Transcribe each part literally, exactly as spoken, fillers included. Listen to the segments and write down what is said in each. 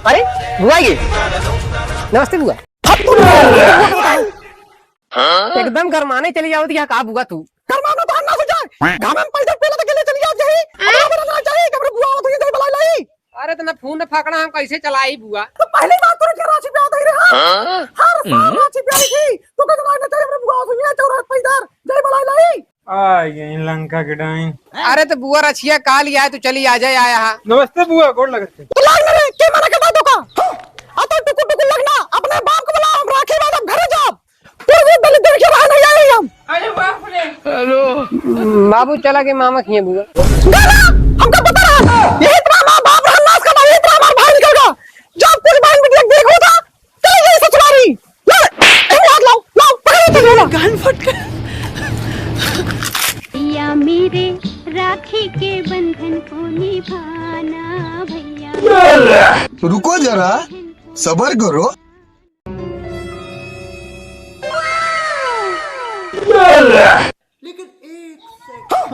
अरे बुआ ये, नमस्ते बुआ। एकदम गरमाने चली जावत है का बुआ तू? गरमाना तो हम ना हो जाए, घामे में पैदल पेला तक के लिए चली जात जाई। अब ना बदलना चाहिए कि हमरे बुआ आवत हुई, जाई बलाई लाई। अरे तो ना फोन ना फाकड़ा हम कैसे चलाई बुआ? तो पहली बात तो क्या रांची पे आते ही रहा। हाँ? हर साल रांची पे आई थी, तो कहते ना चाहिए हमरे बुआ आवत हुई, चौराहे पैदल, जाई बलाई लाई। आ गई लंका के डाइन। अरे तो बुआ रछिया काल ही आए तो चली आ जाए आया हा। नमस्ते बुआ, गोड़ लगत है। तो लाग ना रे, के मना करता है तो का? आ तो टुकुर टुकुर लगना, अपने बाप को बुला, हम राखी बांधब, घरे जाब। पूरे दिन दलित देखे रहा नहीं आए हम। अरे बाप रे। हेलो। बाबू चला के मामा किए बुआ। गाना, हमका पता रहा। यही तो हमारा बाप रहा नाश का, यही तो हमारा भाई निकल गया। जब कुछ बहन बिटिया देख होता, चले गए ससुरारी। ला, एमे हाथ लाओ, लाओ, पकड़ो तो बोला। कान फट गया। या मेरे राखी के बंधन को निभाना भैया। रुको जरा, सबर करो।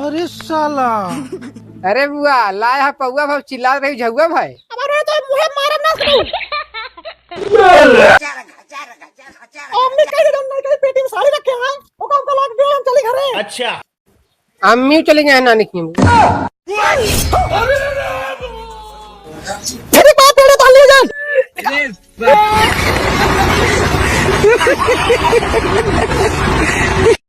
अरे साला। अरे बुआ, लाया है पौआ भाई, चिल्ला रही झौआ भाई। हमारे तो मुँहे मारब ना तू। अम्मी कह दे, नहीं कहीं पेटी में साड़ी रखे हैं, ओका हमका लाके दे, हम चली घरे। अच्छा। अम्मी चली गए नानी की। तेरी बात मेरे ताली जान।